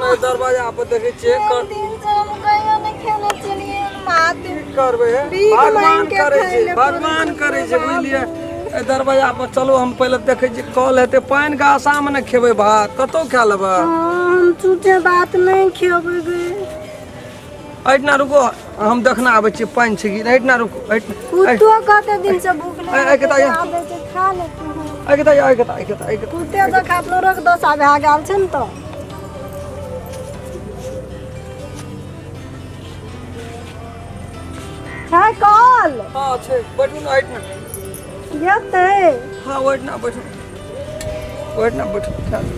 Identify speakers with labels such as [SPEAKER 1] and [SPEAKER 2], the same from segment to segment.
[SPEAKER 1] ने दरवाजा पर देखै छियै कर
[SPEAKER 2] दिन से हम कहियो नहि खेने छलियै भात।
[SPEAKER 1] की करबै हे?
[SPEAKER 2] भीख
[SPEAKER 1] भगवान
[SPEAKER 2] मांगि के
[SPEAKER 1] करै
[SPEAKER 2] खाय
[SPEAKER 1] छै
[SPEAKER 2] लए
[SPEAKER 1] भगवान
[SPEAKER 2] पड़ै छै,
[SPEAKER 1] करै छै
[SPEAKER 2] बाबू।
[SPEAKER 1] बुझलियै। एहि दरवाजा पर चलू, हम पहिले देखै छियै कल हेतै पानि के आशा मे ने खेबै भात, कतौ खा लेबै।
[SPEAKER 2] हँ, हम झूठे बात नहि खेबै गे।
[SPEAKER 1] एहिठिना रुको, हम देखना आबै छियै पानि छै कि नहि। एहिठिना रुको, एहिठिना।
[SPEAKER 2] कुत्तो कते दिन से भूख
[SPEAKER 1] ऐ- ऐ के ताइया।
[SPEAKER 2] आबै छै, खा लेतै।
[SPEAKER 1] एहि के ताइया, एहि के ताइया, एहि के ताइया, एहि के ताइया।
[SPEAKER 2] कुत्ते तऽ खातलो रख दशा भए गेल छै ने तऽ छै कल।
[SPEAKER 1] हँ छै, बैठू ने एहिठिना।
[SPEAKER 2] जेतै?
[SPEAKER 1] हँ, ओहिठिना बैठू, ओहिठिना बैठू, खा लिअ।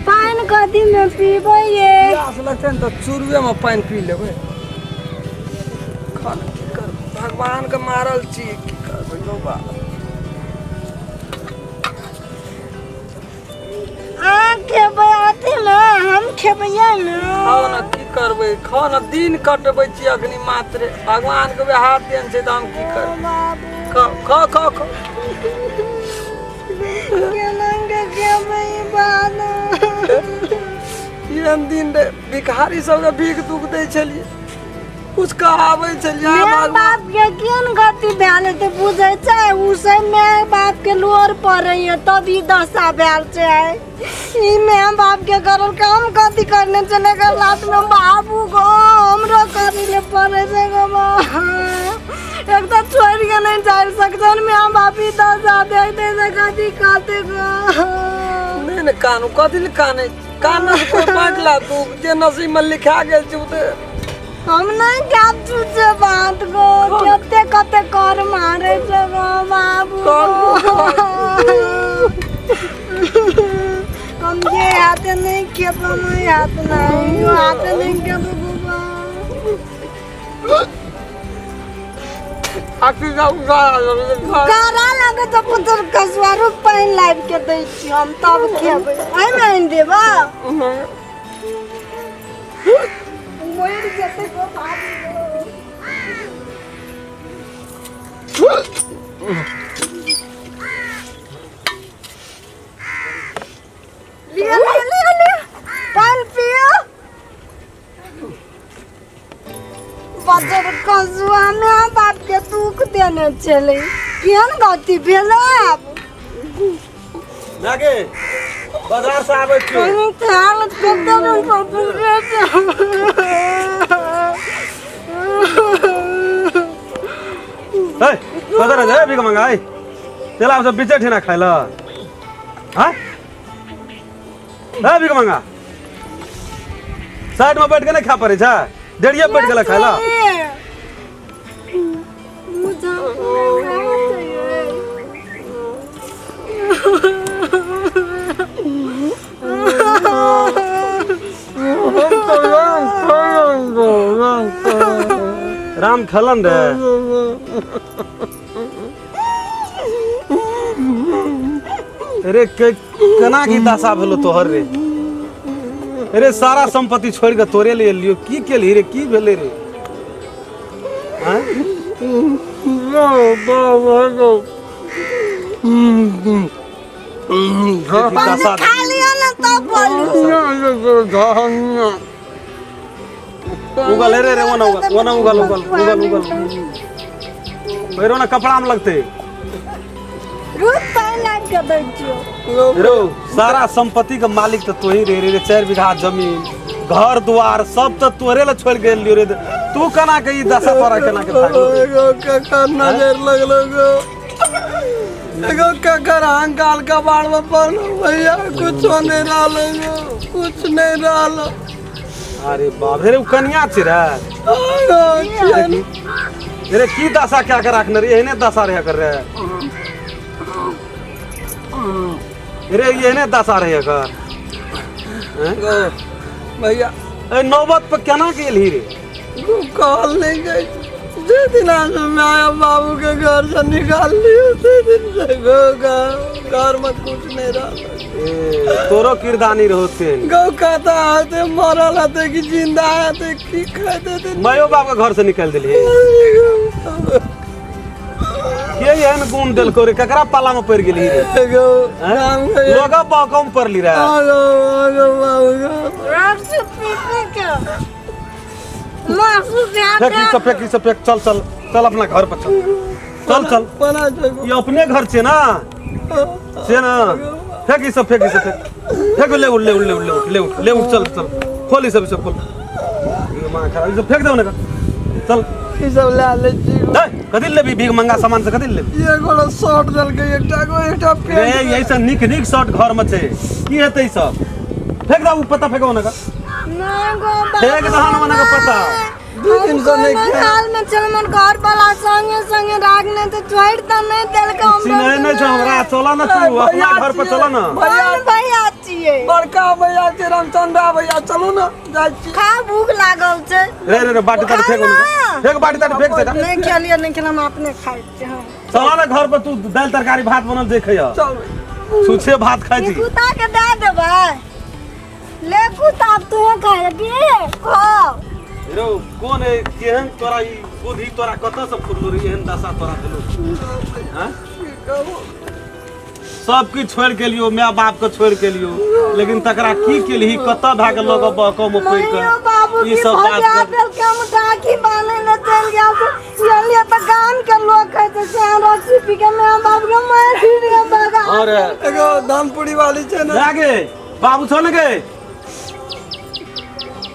[SPEAKER 2] पानि कथी मे पीबै ये?
[SPEAKER 1] प्यास लगतै ने तऽ चूड़ुएमे पानि पी लेबै। खाना की करबै, भगवानके मारल छी, की करबै यौ बा।
[SPEAKER 2] अहाँ खेबै अथी मे, हम खेबै ने।
[SPEAKER 1] खाउ ने, की करबै, खाउ ने, दिन कटबै छी अखनी मात्रे। भगवानके वएह हाथ देन छै तऽ हम की करबै?
[SPEAKER 2] बाबू।
[SPEAKER 1] खाउ, खाउ, खाउ, खाउ।
[SPEAKER 2] केना के खेबै ई बात?
[SPEAKER 1] एहन दिन रे, भिखारी सबके भीख दुख दै छलियै, कुछ कहाबै छलियै।
[SPEAKER 2] माय
[SPEAKER 1] भगवान
[SPEAKER 2] बाप के केहन गति भेल हेतै बुझै छै? उ सब माय बाप के लोर पड़ैया तब ई दशा भेल छै। ई माय बाप के करल काम कथी करने चले गो लास्ट में बाबू गो, हमरो करे ले पड़े छै गो बा। एक तऽ छोड़ के नहीं जा सकते माय बाप, ई दशा देख दे से कथी कहते गो?
[SPEAKER 1] नहि ने कानू, कथी लए कानै? कानस कोई बाँटला तू जे नसीब में लिखा गेल छै ओ तऽ।
[SPEAKER 2] हम नहीं खाब छुछे बात गो, कते कते कर मारे छै गो बाबू। हम जे हाथे नहीं खेबो, नहीं हाथ नहीं, यो हाथे नहीं खेबो गो बा।
[SPEAKER 1] आखिर जाऊ
[SPEAKER 2] करा लगे तो पुत्र कसवारू पानि लाबि के दै छी हम, तब खेबै। एहिमे आनि देबा, मरि जेतै गो बाबू गो। लिअ लिअ लिअ लिअ, पानि पियौ। बजर कसुआ में बाप के दुख देने छलै, केहन गति भेलै आब?
[SPEAKER 3] मागे, बाजार से आबै छियौ।
[SPEAKER 2] कहीं ख्याल कते दिन पर बुझे छै।
[SPEAKER 3] हे, कतऽ रहै छै भीख मंगाई? चल आब सब बिचे ठेना खाइ लए। हाँ हे भीख मंगा, साइड में बैठ के नहीं खा पड़े छै, डेढ़िए बैठ गेल खाइ लए। राम खेलन रे, अरे केना की दशा भेलो तोहर रे? अरे सारा संपत्ति छोड़ के तोरे ले लियो, की केलही रे, की भेलै रे? आँय? देखी दशा।
[SPEAKER 2] खा लिअ ने तब बोलू।
[SPEAKER 3] उगल रे रे, ओना उगल, ओना उगल, उगल उगल उगल पहिरो ना, कपड़ा में लगते।
[SPEAKER 2] रुक, पानि लाबि के दै छियौ।
[SPEAKER 3] रो सारा संपत्ति के मालिक तो तोही रे रे रे। 4 बीघा जमीन, घर द्वार सब तो तोरे ले छोड़ गेल लियो रे। तू केना के ई दशा तोरा केना के भागलो रे?
[SPEAKER 1] एगो ककर नजर लगलो गो, एगो ककर अहंकार कबाड़ में पड़लो भैया, कुछो नहीं रहलो गो, कुछ नहीं रहलो।
[SPEAKER 3] अरे बाप रे, उ कनिया छै रे?
[SPEAKER 1] आगो
[SPEAKER 3] रे, की दशा क्या के राखने रे? एहने दशा रहे कर रे रे, एहने दशा रहे कर हैं?
[SPEAKER 1] गो भैया।
[SPEAKER 3] ए नौबत पर केना गेल ही रे?
[SPEAKER 1] गो कहल नहीं गई, जे दिन आज माय बाबू के घर से निकाल लियो ते दिन से गो घर में कुछ नहीं रहा।
[SPEAKER 3] ए, तोरो किरदानी रहते।
[SPEAKER 1] गौ खाता होते, मरल होते कि जिंदा होते, की खाते थे?
[SPEAKER 3] मायो बाप के घर से निकाल दिली। के एहन गुण देलको रे ककरा पाला में पड़ गेली रे
[SPEAKER 1] एगो
[SPEAKER 3] हैं?
[SPEAKER 1] राम के
[SPEAKER 3] लोगा बहकम पड़ली रे
[SPEAKER 1] आगो आगो बाबू गो।
[SPEAKER 2] रस्सी पी पी के मासू के
[SPEAKER 3] फेंक ई सब, फेंक ई सब, फेंक। चल चल चल अपना घर पर चल, चल चल।
[SPEAKER 1] बना छै
[SPEAKER 3] ये अपने घर छे ना, छे ना। फेंक ई सब, फेंक ई सब, फेंक फेंक। ले उठ, ले उठ, ले उठ, ले उठ, ले उठ, ले उठ। चल चल, खोल ई सब, ई सब खोल। ये माँ खराब, ई सब फेंक दो ना, चल।
[SPEAKER 1] ई सब लए लै छी।
[SPEAKER 3] ए, कथी लेबी? भीख मंगा सामान से कथी लेबी?
[SPEAKER 1] एगो शर्ट देलकै एकटा गो, एकटा
[SPEAKER 3] रे
[SPEAKER 1] पेंट।
[SPEAKER 3] यही से नीक नीक शर्ट घर में छै, की हेतै ई सब? फेंक दे उ पत्ता, फेंको ना।
[SPEAKER 2] नहीं गो
[SPEAKER 3] फेंक दहन मने के पत्ता।
[SPEAKER 1] दू दिन से नहि
[SPEAKER 2] हम
[SPEAKER 1] खाय।
[SPEAKER 2] हाल में चल मन घर वाला संगे संगे राखने तो छोड़ त नहीं देलक हम।
[SPEAKER 3] चिन्है नहि छौ हमरा? चल ना तू अपना घर पर, चल ना।
[SPEAKER 1] भैया।
[SPEAKER 2] कौन भैया छियै?
[SPEAKER 1] बड़का भैया छै, रामचंद्रा भैया। चलू ना, जाइ छी।
[SPEAKER 2] खा, भूख लागल छै।
[SPEAKER 3] रे रे रे, बाटी ताटी फेंक
[SPEAKER 2] ना।
[SPEAKER 3] फेंक, बाटी ताटी फेंक से।
[SPEAKER 2] नहीं खेलिए, नहीं खेल, हम अपने खाइ छियै, हाँ।
[SPEAKER 3] चल ना घर पर तू, दालि तरकारी भात बनल जे खैह।
[SPEAKER 1] चल।
[SPEAKER 3] छुछे भात खाइ
[SPEAKER 2] ई
[SPEAKER 3] छी।
[SPEAKER 2] कुत्ता के दए देबै, ले कुत्ता, आब तू खाय के खाओ।
[SPEAKER 3] रो कोन है? केहन तोरा ई बुद्धि तोरा कतऽ से फुरलो रे? एहन दशा तोरा भेलो, हाँ?
[SPEAKER 1] की कहू?
[SPEAKER 3] सब किछु छोड़ि के लियो, माय बाप के छोड़ि के लियो, लेकिन तकरा की केलही? कतऽ भए के लग बहकम पड़ि
[SPEAKER 2] मइयो
[SPEAKER 3] के
[SPEAKER 2] बाबू
[SPEAKER 3] ई
[SPEAKER 2] की
[SPEAKER 3] सब बात
[SPEAKER 2] भगा
[SPEAKER 3] कर।
[SPEAKER 2] देलकै। हम राखी बान्है लए चलि गेल छै, एलियै तऽ गाम के लोक कहै छै से रस्सी पी के माय बाप के मारि के भगा।
[SPEAKER 3] और
[SPEAKER 1] एगो दानपुरी वाली छै ने।
[SPEAKER 3] भए गे, बाबू छौ ने गे?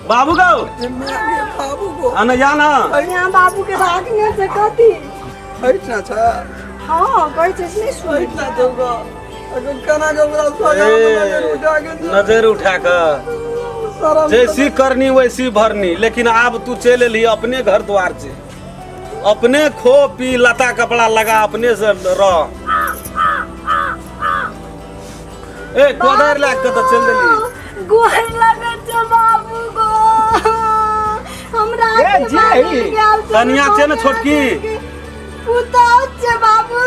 [SPEAKER 3] बाबू गौ।
[SPEAKER 1] जे माय गे, बाबू गो।
[SPEAKER 3] आने जा ना।
[SPEAKER 2] माय बाबू के राखने छै कथी?
[SPEAKER 1] एहिठिना छै।
[SPEAKER 2] हँ, कहै छै से नहि सुनै।
[SPEAKER 1] एहिठिना छौ गो। एगो केना के ओकरा सोझा
[SPEAKER 3] ए,
[SPEAKER 1] नजर उठा के
[SPEAKER 3] नजर उठा के
[SPEAKER 1] शरम।
[SPEAKER 3] जैसी करनी वैसी भरनी। लेकिन आब तू चलि एलही, अपने घर द्वार छै, अपने खो पी, लता कपड़ा लगा, अपने से रह। ए, कोदारि लए कऽ तऽ चलि देली।
[SPEAKER 2] गोर लगै छै बाबू गो, हमरा
[SPEAKER 4] ए, जे ही।
[SPEAKER 3] कनिया छै ने छोटकी?
[SPEAKER 2] पुतहु छै बाबू।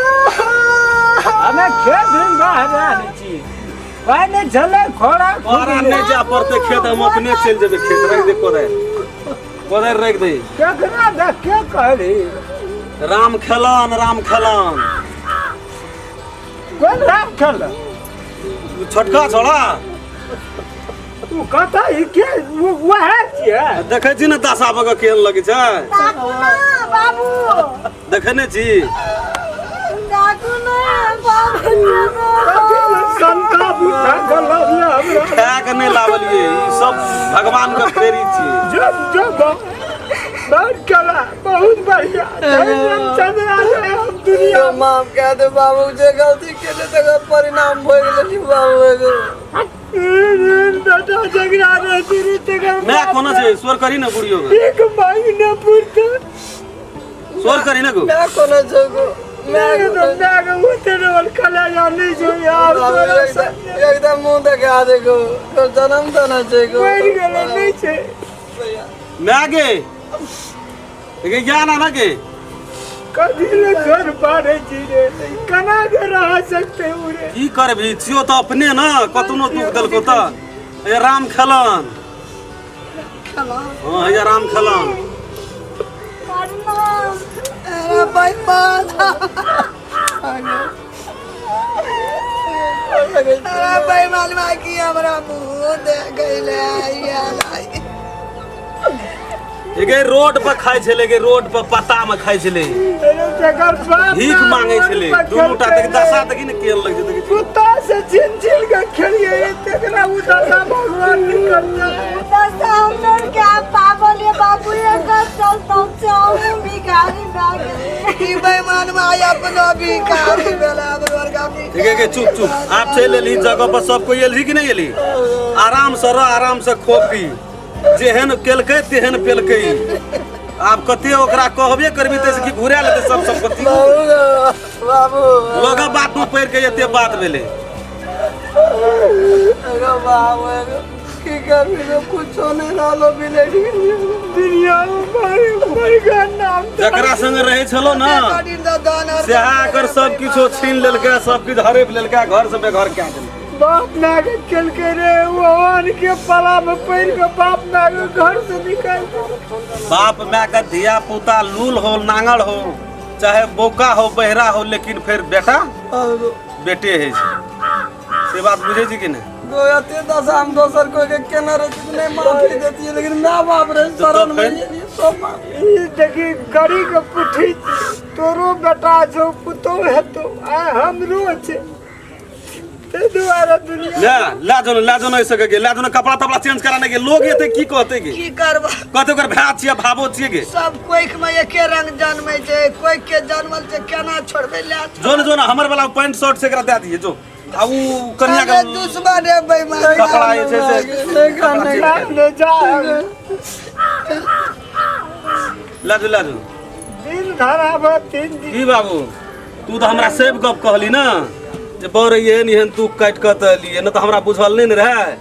[SPEAKER 4] हमे खेत दिन बाहर रहल छी, पहिने छलै खोड़ा।
[SPEAKER 3] तोरा नहि जाय पड़तै खेत, हम अपने चलि जेबै खेत। राखि दे कोदारि, कोदारि राखि दे।
[SPEAKER 4] केकरा देख के कहली?
[SPEAKER 3] राम खेलन, राम खेलन।
[SPEAKER 4] कोन राम खेल?
[SPEAKER 3] छोटका छोड़ा।
[SPEAKER 4] तू कतऽ ई के वएह छियै?
[SPEAKER 3] देखै छी ने दशा बग केहन लगै छै।
[SPEAKER 2] ताकू ना बाबू।
[SPEAKER 3] देखै नहि छी?
[SPEAKER 2] ताकू ना बाबू।
[SPEAKER 4] संता बुझा के लबिया हमरा।
[SPEAKER 3] खाए के नहि लाबलियै, ई सब भगवान के फेरी छियै।
[SPEAKER 4] जो जो बहुत कला, बहुत बढ़िया रामचंद्र रे, हम दुनिया
[SPEAKER 1] यौ, माफ कए दे बाबू, जे गलती केले तकर परिणाम भोगि लेली बाबू एगो।
[SPEAKER 4] बेटा झगड़ा रहती रे तेकर।
[SPEAKER 3] माय कोना छै? स्वर करी ने बुढ़ियो के।
[SPEAKER 4] एक महीने पुरते।
[SPEAKER 3] स्वर करी ने गो।
[SPEAKER 1] माय कोना छौ गो? माय
[SPEAKER 4] मैं तो
[SPEAKER 1] कोना?
[SPEAKER 4] मैं के उतरे और कला जाने जो यार।
[SPEAKER 1] बाबू,
[SPEAKER 4] तोरा
[SPEAKER 1] एकदम एकदम मुँह देखा दे गो, तोर जन्म तऽ नहि छै गो।
[SPEAKER 4] मरि गेलै, नहि छै।
[SPEAKER 1] भैया।
[SPEAKER 3] माय गे, गे ज्ञान आना गे।
[SPEAKER 4] कभी ले घर पारे छी रे, केना के रह सकते हो रे?
[SPEAKER 3] की करबी, छियो तऽ अपने ने, कतनो दुख देलको तऽ। ए राम खेलन, हाँ, हैया राम खेलन।
[SPEAKER 2] प्रणाम।
[SPEAKER 1] अरे बेईमान, अरे बेईमान, माय की हमरा मुँह दे गइले यार।
[SPEAKER 3] गे रोड पर खाइ छलै गे, रोड पर पत्ता में खाइ छलै।
[SPEAKER 4] अरे जकर बाप
[SPEAKER 3] भीख मांगे छलै दुनू टा। देख दशा देखी ने केहन लगै छै, देखै छी।
[SPEAKER 4] कुत्ता से छीन छीन के खेलिए, तेकरा उ दशा भगवान निकलता है।
[SPEAKER 2] दस हमर के पागल ये बाबू, एकर चलता से हम भिखारी भए गेलियै।
[SPEAKER 1] ई बेईमान माय अपनो भिखारी भेला, बड़का
[SPEAKER 3] ठीक है के, चुप चुप, आप चलि एलही जगह पर, सब कोई एलही कि नहि एलही? आराम से रह, आराम से खो पी। जेहन केलकै तेहन पेलकै। आब कते ओकरा कहबे करबी तैसे कि घुरा लेतै सब संपत्ति?
[SPEAKER 1] बाबू गो, बाबू।
[SPEAKER 3] लोग बात में पढ़ि के एते बात भेलै।
[SPEAKER 1] एगो बाबू, एगो की करबी गो, कुछो नहीं रहलो, बिलट गेलियो।
[SPEAKER 4] दुनिया में मर मर गया नाम।
[SPEAKER 3] जकरा संग रहै छलो ना, सेहा एकर सब किछो छीन लेलकै, सब किछु हड़पि लेलकै, घर से बेघर कए देलकै।
[SPEAKER 4] बाप माय के केलकै रे, भगवान के पला में पड़ के बाप माय के घर से निकाल देलकै।
[SPEAKER 3] बाप माय के धिया पुता लूल हो, नांगर हो। चाहे बोका हो बहरा हो, लेकिन फेर बेटा बेटे है छै। से बात बुझै छी कि नहि?
[SPEAKER 1] गोयते दशा हम दोसर कोई के केना रहे नहीं माफी देती है, लेकिन माँ बाप रे शरण में ये सब माफी।
[SPEAKER 4] ई देखी गड़ी के पुठी, तोरो बेटा छौ, पुतोह हेतौ, आ हमरो छै, ताहि दुआरे दुनिया।
[SPEAKER 3] ले ला जो, ला जो, नहीं सके गे, ला जो, कपड़ा तपड़ा चेंज कराने के लोग एते की कहते गे?
[SPEAKER 5] की करबा?
[SPEAKER 3] कहते ओकर भाय छियै, भाबो छियै गे।
[SPEAKER 5] सब कोइख में एके रंग जन्मै छै, कोइख के जन्मल छै, केना छोड़बै? ले
[SPEAKER 3] जो न, जो न, हमर वाला पैंट शर्ट से एकरा दए दियै जो, आ उ कनिया के
[SPEAKER 5] अरे दुश्मन रे बेईमान।
[SPEAKER 3] कपड़ा जे छै से
[SPEAKER 1] नहीं खाने।
[SPEAKER 4] जा ले जा।
[SPEAKER 3] ला जो, ला जो।
[SPEAKER 4] दिन धराब 3 दिन।
[SPEAKER 3] की बाबू, तू तऽ हमरा सेब गप कहली ना जे बड़ एहन एहन तू काटि कऽ तऽ एलियै न, तऽ हमरा बुझल नहि ने रहै।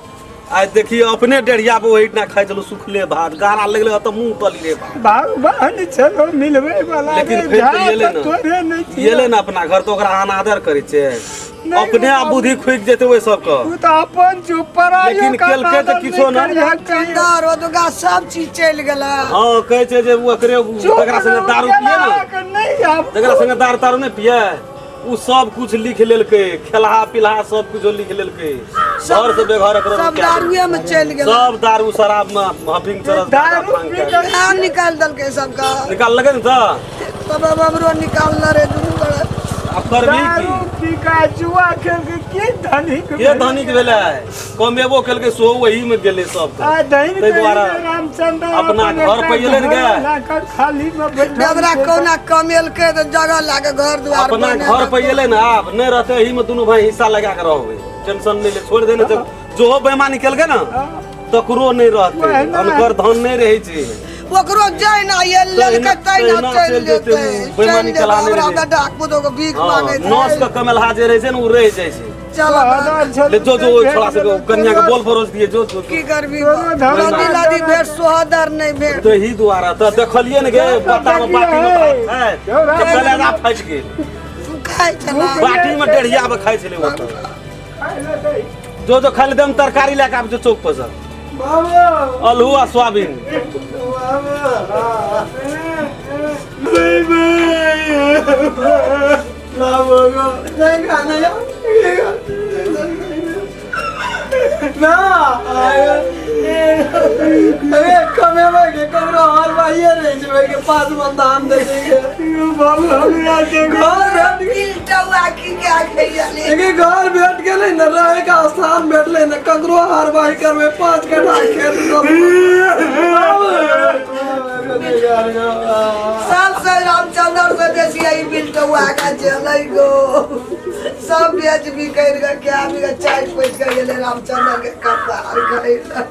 [SPEAKER 3] आइ देखिए अपने डेढ़िया पर ओहिठिना खाइ छलहुँ सुखले भात, गारा लगलै तऽ मुँह तली रे बाप।
[SPEAKER 4] भगवान छलो मिलबै वाला।
[SPEAKER 3] लेकिन
[SPEAKER 4] रे
[SPEAKER 3] फेर तऽ
[SPEAKER 4] जा
[SPEAKER 3] एलै
[SPEAKER 4] तऽ
[SPEAKER 3] ने।
[SPEAKER 4] तोरे नहि छियै।
[SPEAKER 3] एलै ने अपना घर तऽ ओकरा अनादर करै छै।
[SPEAKER 4] नहि
[SPEAKER 3] अपने आप
[SPEAKER 4] बाबू।
[SPEAKER 3] बुद्धि खुजि जेतै ओहि सबके।
[SPEAKER 4] तू तऽ अपन जो परायो
[SPEAKER 3] लेकिन
[SPEAKER 4] का
[SPEAKER 3] केलकै तऽ
[SPEAKER 4] आदर
[SPEAKER 3] किछो
[SPEAKER 4] नहि
[SPEAKER 3] ने।
[SPEAKER 4] करिहक कहियो।
[SPEAKER 5] चंदा रोदगा सब चीज चलि गेलै।
[SPEAKER 3] हँ, कहै छै जे ओ एकरे
[SPEAKER 4] चुप
[SPEAKER 3] जकरा संगे
[SPEAKER 4] रहू,
[SPEAKER 3] दारू पिए ने,
[SPEAKER 4] केला के नहि आब।
[SPEAKER 3] जकरा संगे दारू तारू नहि पिए, उ सब कुछ लिख लेलकै, खेलहा पिलहा सब कुछ लिख लेलकै, घर से बेघर एकरो
[SPEAKER 5] सब
[SPEAKER 3] कए देलकै।
[SPEAKER 5] दारुए में चलि गेलै।
[SPEAKER 3] सब दारू शराब में हफिंग चरस
[SPEAKER 4] दारू
[SPEAKER 3] भांग
[SPEAKER 4] पी
[SPEAKER 3] के।
[SPEAKER 4] कऽ
[SPEAKER 5] धान निकालि देलकै सबके।
[SPEAKER 3] निकाल लगे ने तऽ
[SPEAKER 5] तब अब हमरो निकालने रे दुनू गोरे।
[SPEAKER 3] आब करबी
[SPEAKER 4] दारू
[SPEAKER 3] की?
[SPEAKER 4] पी कऽ जुआ खेल के के धनिक
[SPEAKER 3] के
[SPEAKER 4] भेलै?
[SPEAKER 3] धनिक भेलै? कमेबो केलकै सेहो वही में गेलै सब।
[SPEAKER 4] आ धनिक
[SPEAKER 3] ताहि दुआरे
[SPEAKER 4] रामचंद्र
[SPEAKER 3] अपना
[SPEAKER 4] अपन
[SPEAKER 3] घर पर एलै ने गे।
[SPEAKER 4] एकटा घर लऽ कऽ खाली में बैठल
[SPEAKER 5] बेबरा
[SPEAKER 4] छै।
[SPEAKER 5] कौना कमेलकै तऽ जगह लए कऽ घर दुआर
[SPEAKER 3] अपना
[SPEAKER 5] बनेलकै।
[SPEAKER 3] घर पर एलै ने, आब नहि रहतै, एही में दुनू भाई हिस्सा लगा के रहबै, टेंशन नहि ले, छोड़ि दे ने तऽ जो बेमानी केलकै ने तकरो नहि रहतै।
[SPEAKER 4] वएह ने।
[SPEAKER 3] अनकर धन नहि रहै छै।
[SPEAKER 5] ओकरो जैना ये लेलकै
[SPEAKER 3] तहिना
[SPEAKER 5] तैना चलि
[SPEAKER 3] चलि जेतै
[SPEAKER 5] जेतै।
[SPEAKER 3] ओ, बेईमानी
[SPEAKER 5] चलि जेतै।
[SPEAKER 3] चला नहि
[SPEAKER 5] हमरा
[SPEAKER 3] रहै।
[SPEAKER 5] बेटा पुतोह के भीख
[SPEAKER 3] हँ,
[SPEAKER 5] मांगै
[SPEAKER 3] नस
[SPEAKER 5] छै।
[SPEAKER 3] के कमेलहा जे रहै छै ने, ओ रहि जाइ छै।
[SPEAKER 5] चल
[SPEAKER 4] आदर छल
[SPEAKER 3] ले जो, जो, ओहि छोड़ा सबके कन्या के बोल भरोस दिए जो, जो,
[SPEAKER 5] की
[SPEAKER 3] जो।
[SPEAKER 5] करबी?
[SPEAKER 4] तोरो धर्म
[SPEAKER 5] नदी लादी भेट सोहदर नहि भेट।
[SPEAKER 3] तही दुआरे तऽ देखलियै ने गे, पत्ता मे बाटी मे भात खाय जे कलेजा फाटि गेल।
[SPEAKER 5] तू खाइ छला?
[SPEAKER 3] बाटी मे डेढ़िया मे खाइ छलै ओतऽ। जो, जो, खाली दम तरकारी लए कऽ आबि जो चौक पर से।
[SPEAKER 1] बाबू।
[SPEAKER 3] अल्हू आ सोयाबीन।
[SPEAKER 1] बाबू नहीं खाना यार ना। अरे कमेबै के ककरो हर भाइये रहै छै, भाई के 5 मन धान दे देंगे।
[SPEAKER 4] बाबू हमरा के
[SPEAKER 1] घर भेट
[SPEAKER 5] बिलटौआ की क्या खैया ले।
[SPEAKER 1] लेकिन घर भेट गेलै ने, रहै के स्थान भेटलै ने, ककरो हर भाई करबै? 5 कट्ठा खेत सब।
[SPEAKER 5] सबसे रामचंद्र से बेसी ई बिलटौआ के चलै गो। सब बेच बिकैर के क्या बिका चाय पैस के गेलै रामचंद्र के कपार खैला।